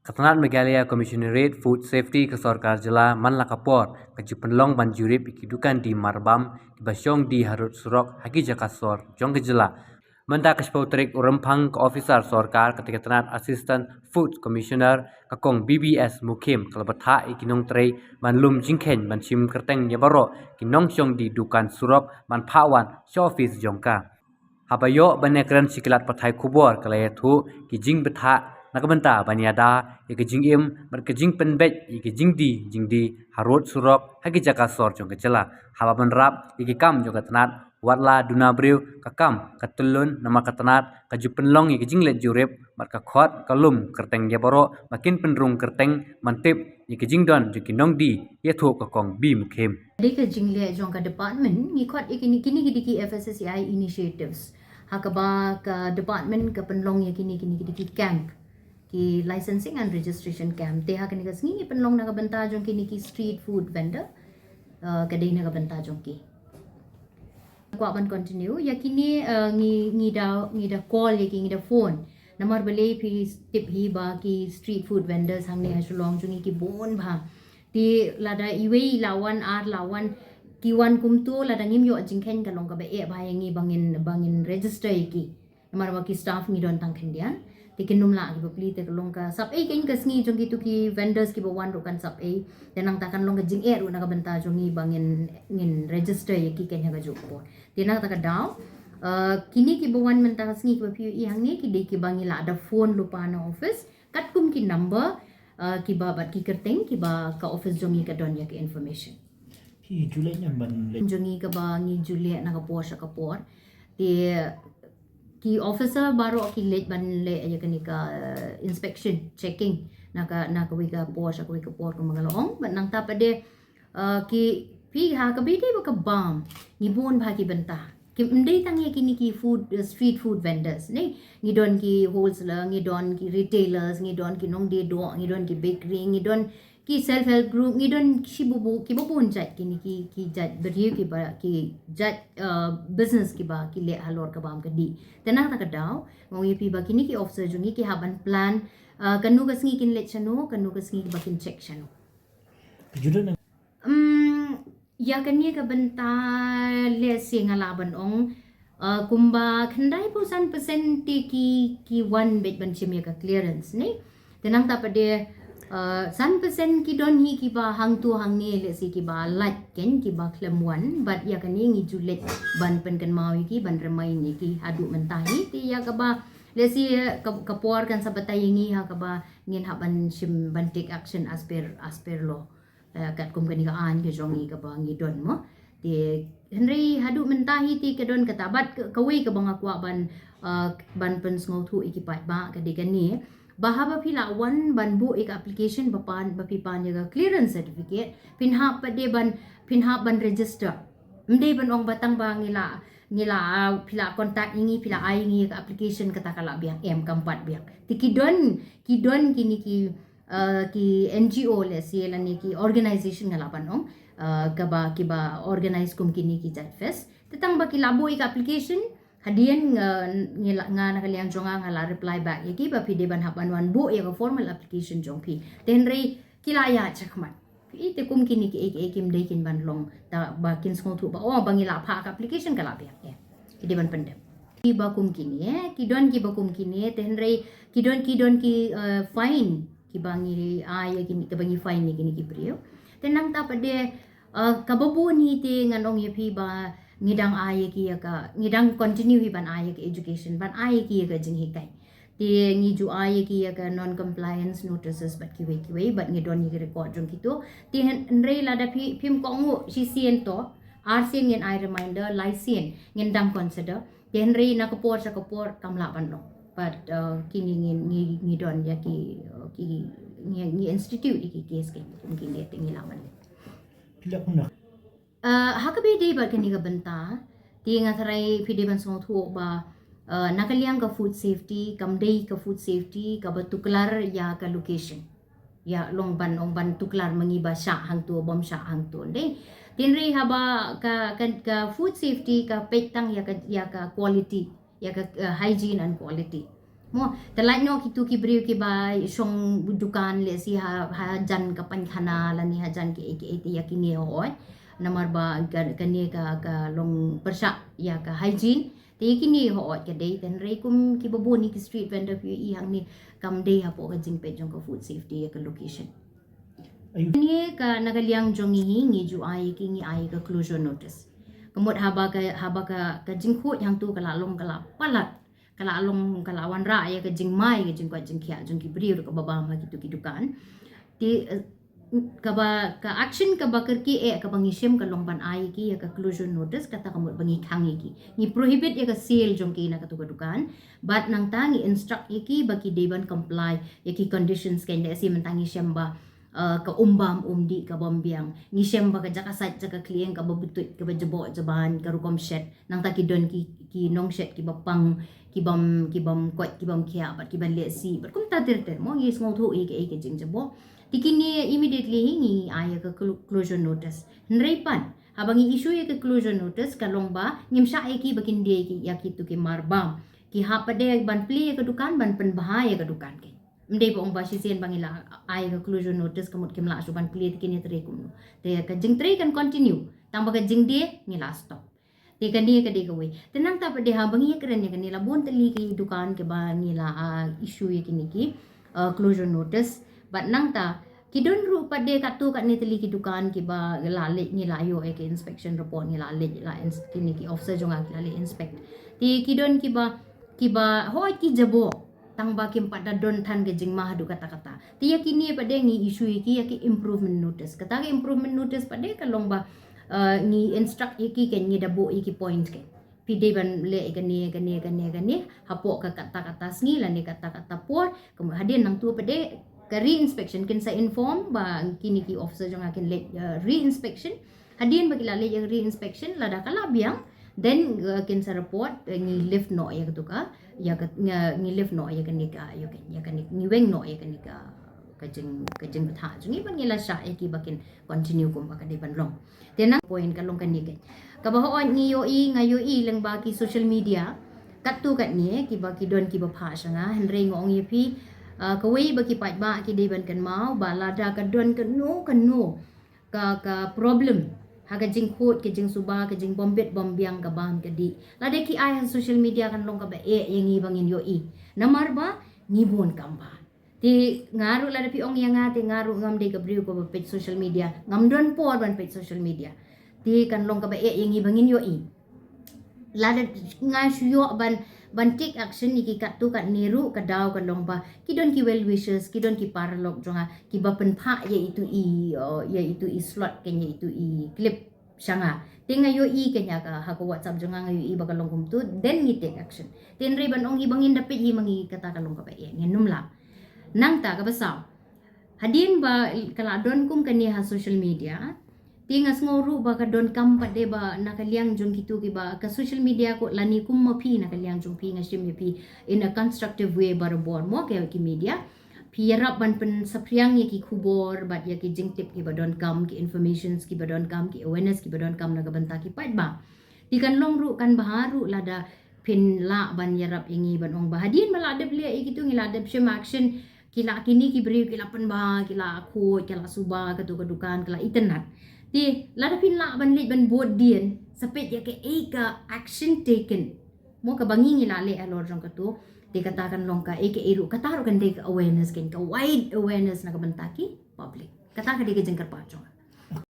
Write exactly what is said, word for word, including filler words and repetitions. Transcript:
Ka tnat Meghalaya Commissionerate Food Safety ka sorkar jylla man la ka por ka ju pynlong ban jurip ïa ki dukan die marbam kiba shong die harud surok ha ki jaka sor jong ka jylla. Mynta ka shiphew tarik u Rymphang ka officer sorkar kata ka tnat Assistant Food Commissioner ka kong B B S Mukhim ka la bthah ïa ki nongtrei ban lum jingkheiñ ban shim kyrteng ïa baroh ki nongshong die dukan surok ban phah wan sha office jong ka. Haba ïoh ban ïakren sha ki lad pathai khubor ka la ïathuh ki jingbthah na ka bynta ban ïada ïa ka jingim bad ka jingpynbeit ïa ka jingdie jingdie harud surok ha ki jaka sor jong ka jylla. Haba bynrap ïa ki kam jong ka tnat, wat la duna briew ka kam ka tyllun namar ka tnat ka ju pynlong ïa ka jingleit jurip bad ka khot ka lum kyrteng ïa baroh ba kin pynrung kyrteng ban tip ïa ka jingdon jong ki nongdie, ïathuh ka kong B. Mukhim. Dei ka jingleh jong ka department, ngi khot ïa kine, kine ki dei ki F S S A I initiatives. Ha kaba ka department ka pynlong ïa kine, kine ki dei ki camp, ki licensing and registration camp. Te ha kane ka sngi ngi pynlong na ka bynta jong kine ki street food vendor. Uh, ka dei na ka bynta jong ki. Kwah ban continue ïa kine, uh, ngi, ngi da, ngi da call ïa ki, ngi da phone. Namar balei phi tip hi ba ki street food vendors hangne ha Shillong jong ngi ki bun bha. Te lada iwei la wan, ar la wan, ki wan kumto, lada ngim ïoh jingkheiñ ka long kaba eh bha ïa ngi ba ngin, ba ngin register ïa ki. Namar ba ki staff ngi don tang khyndiat. Te kin ym lah kiba plie, te ka long ka sap ei keiñ ka sngi jong kito ki vendors kiba wan ruh kan sap ei. Te nangta kan long ka jingeh ruh na ka bynta jong ngi ba ngin, ngin register ïa ki keiñ ha kajuh ka por. Te na kata ka daw, uh, kine kiba wan mynta ka sngi kiba phi ïohi hangne ki dei kiba ngi la da phone lypa na office katkum ki number, uh, kiba bad ki kyrteng kiba ka office jong ngi ka don ïa ka information. Phi ju leit ne em ban leit? Jong ngi kaba ngi ju leit na ka por sha ka por. Te ki officer baroh ki leit ban leit ïa kane ka, uh, inspection, checking na ka, na kawei ka por sha kawei ka por kumba nga la ong. Bad nangta pat de, uh, ki, phi, ha kaba ïadei bad ka bam, ngi bun bha ki bynta. Kim dei tang ïa kine ki food, uh, street food vendors ne. Ngi don ki wholesaler, ngi don ki retailers, ngi don ki nongdie doh, ngi don ki bakery, ngi don ki self help group, ngi don shi bubu, kiba bun jait kine ki, ki jait briew kiba, ki jait, uh, business kiba ki leh halor ka bam ka dih. Te na kata ka daw nga ong ïa phi ba kine ki officer jong ngi ki hap ban plan, uh, kano ka sngi kin leit shano, kano ka sngi ba kin check shano. Ka ju don na Um, ïa kane ka bynta lehse nga lah ban ong, uh, kumba khyndai phew san percent te ki, ki wan beit ban shim ïa ka clearance ne. Te nangta pat de, uh, san percent ki don hi kiba hangto hangne lehse kiba lait keiñ kiba khlem wan, bad ïa kane ngi ju leit ban pynkynmaw ïa ki, ban remind ïa ki haduh mynta hi. Te ïa kaba lehse ka, ka por kan sa batai ïa ngi ha kaba ngin hap ban shim ban take action as per, as per law. Eh, katkum kane ka aiñ ka jong ngi kaba ngi don mo. Te hynrei haduh mynta hi te ka don kata bad ka, kawei kaba nga kwah ban, eh, ban pynsngewthuh ïa ki paidbah ka dei kane. Ba haba phi la wan ban buh ïa ka application ba pan, ba phi pan ïa ka clearance certificate, phin hap pat de ban, phin hap ban register. Ym dei ban ong ba tang ba ngi la, ngi la, ah, phi la contact ïa ngi, phi la ai ïa ngi ïa ka application kata ka la biang, em, kam pat biang. Te ki don, ki don kine ki uh, ki N G O lehse lane ki organization nga lah ban ong, uh, kaba, kiba organize kum kine ki Jait Fest. Te tang ba ki la buh ïa ka application, hadien, uh, ngi la, nga na ka liang jong nga nga la reply back ïa ki ba phi dei ban hap ban wan buh ïa ka formal application jong phi. Te hynrei ki la ïaid shakhmat. Phi te kum kine kiei kiei kim dei kin ban long, ta ba kin sngewthuh ba, oh, ba ngi la phah ka application ka la biang. Ki dei ban pyndep. Kiba kum kine, ki don kiba kum kine, te hynrei ki don, ki don ki, uh, fine kiba ngi ai ïa kine, kiba ngi fine ïa kine ki briew. Te nangta pat de, uh, kaba bun hi te ngan ong ïa phi ba ngi dang ai ïa ki ïa ka, ngi dang continue hi ban ai ïa ka education, ban ai ïa ki ïa ka jinghikai. Te ngi ju ai ïa ki ïa ka non compliance notices bad kiwei kiwei, bad ngi don ïa ki record jong kito. Te hyn-, hynrei lada phi, phim kohnguh shisien to, arsien ngin ai reminder, laisien ngin dang consider. Te hynrei na ka por sha ka por kam lah ban long. Bad, uh, kine ngi, ngi, ngi don ïa ki, uh, ki, ngi, ngi institute ïa ki case, ki kum kine te ngi lah ban leh. Leh kumno? Uh, ha kaba ïadei bad kane ka bynta, te nga tharai phi dei ban sngewthuh ba, uh, na ka liang ka food safety, kam dei ka food safety kaba tuklar ïa ka location. Ïa long ban ong ban tuklar ma ngi ba shah hangto, bym shah hangto, dei. Te hynrei haba ka, ka, ka food safety ka peit tang ïa ka, ïa ka quality, ïa ka, uh, hygiene and quality. Mo, te lait noh kitu ki briew kiba shong dukan lehse ha, ha jan ka painkhana lane ha jan ki ei ki ei, te ïa kine hooid. Namar ba ka, kane ka, ka long pyrshah ïa ka hygiene. Te ïa kine hooid ka dei, te hynrei kum kiba bun ïa ki street vendor phi ïohi hangne kam dei hapoh ka jingpeit jong ka food safety ïa ka location. Kane ka na ka liang jong ngi hi, ngi ju ai ki, ngi ai ka closure notice. Ka mut haba ka, haba ka, ka jingkhuid hangtu ka la long ka la palat, ka la long ka la wanrah ïa ka jingmai, ka jingkoit jingkhiah jong ki briew ruh kaba bam ha kitu ki dukan. Te, eh, kaba, ka action kaba kyrkieh kaba ngi shim ka long ban ai ki ïa ka closure notice, kata ka mut ba ngi khang ïa ki. Ngi prohibit ïa ka sale jong ki na katu ka dukan. Bad nangta ngi instruct ïa ki ba ki dei ban comply ïa ki conditions, kane lehse mynta ngi shem ba, eh, ka um bam um dih ka bym biang. Ngi shem ba ka jaka sait jaka khlieng kaba btuit kaba jaboh jaban ka rukom shet. Nangta ki don ki, ki nongshet kiba pang, ki bym, ki bym koit, ki bym khiah, bad kiba lehse, bad kumta ter ter mo, ngi sngewthuh ïa ka, ïa ka jingjaboh. Te kine immediately hi ngi ai ïa ka clo-, closure notice. Hynrei pat, haba ngi issue ïa ka closure notice ka long ba ngim shah ïa ki ba kin die ki ïa kitu ki marbam. Ki hap pat de ban plie ïa ka dukan, ban pynbha ïa ka dukan ki. Ym dei ba ong ba shisien ba ngi la ai ka closure notice ka mut kim lah shuh ban plie, te kine trei kumno? Te ka jingtrei kan continue, tang ba ka jingdie ngi la stop. Te kane ka dei kawei. Te nangta pat de haba ngi ïakren ïa kane, la bun tylli ki dukan kiba ngi la, ah, issue ïa kine ki, ah, closure notice. Bad nangta ki don ruh pat de katto katne tylli ki dukan kiba la leit, ngi la ïoh ïa ka inspection report, ngi la leit la ins-, kine ki officer jong nga ki la leit inspect. Te ki don kiba, kiba hooid ki jaboh, tang ba kim pat da don than ka jingma haduh katta katta. Te ïa kine pat de ngi issue ïa ki ïa ki improvement notice. Kata ka improvement notice pat de ka long ba, eh, ngi instruct ïa ki, kan ngi da buh ïa ki point, kan phi dei ban leh ïa kane, kane, kane, kane hapoh ka katta katta sngi lane katta katta por. Ka mut hadien nangtu pat de ka re-inspection, kin sa inform ba kine ki officer jong nga kin leit, eh, re-inspection. Hadien ba ki la leit ïa re-inspection, lada ka la biang, then, eh, kin sa report, eh, ngi lift noh ïa katu ka, ïa ka, nga, ngi lift noh ïa kane ka, ïa ka, ïa kane, ngi weng noh ïa kane ka, ka jing, ka jingbthah jong ngi, ba ngi la shah ïa ki ba kin continue kumba ka dei ban long. Te nang point ka long kane ka. Kaba hooid ngi ïohi, nga ïohi lyngba ki social media katto katne, kiba ki don kiba phah sha nga, hynrei nga ong ïa phi, ah, kawei ba ki paidbah ki dei ban kynmaw ba lada ka don kano kano ka, ka problem ha ka jingkhuid, ka jingsuba, ka jingbym bit bym biang, ka bam ka dih, lada ki ai ha social media kan long kaba eh ïa ngi ba ngin ïohi. Namar ba ngi bun kam bha. Te nga ruh lada phi ong ïa nga, te nga ruh ngam dei ka briew kaba peit social media, ngam don por ban peit social media. Te kan long kaba eh ïa ngi ba ngin ïohi. Lada nga shu ïoh ban, ban take action ïa ki katto katne ruh, ka daw ka long ba ki don ki well wishers, ki don ki paralok jong nga kiba pynphah ïa itu i, uh, ïa itu i slot, kan ïa itu i clip sha nga. Te nga ïohi kan ïa ka ha ka WhatsApp jong nga, nga ïohi ba ka long kumtu, then ngi take action. Te hynrei ban ong hi ba ngin da peit hi ma ngi, kata ka long kaba eh, ngin ym lah. Nangta kaba saw, hadien ba ka la don kum kane ha social media, te nga sngew ruh ba ka donkam pat de ba na ka liang jong kitu kiba, ka social media ko lane kum ma phi, na ka liang jong phi nga shim ïa phi in a constructive way barabor mo, ki, ki media. Phi ïarap ban pynsaphriang ïa ki khubor bad ïa ki jingtip kiba donkam, ki informations kiba donkam, ki awareness kiba donkam na ka bynta ki paidbah. Te kan long ruh, kan bha ruh lada phin lah ban ïarap ïa ngi ban ong ba hadien ba la dep leh ïa kitu, ngi la dep shim action, ki la, kine ki briew ki la pynbha, ki la khuid, ki la suba katu ka dukan, ki la itynnad. Te lada phin lah ban leit ban bud dien, sa peit ïa kaei ka action taken mo, kaba ngi ngi la leh halor jong katu. Te kata kan long kaei kaei ruh, kata ruh kan dei ka awareness, kan ka wide awareness na ka bynta ki public. Kata ka dei ka jingkyrpad jong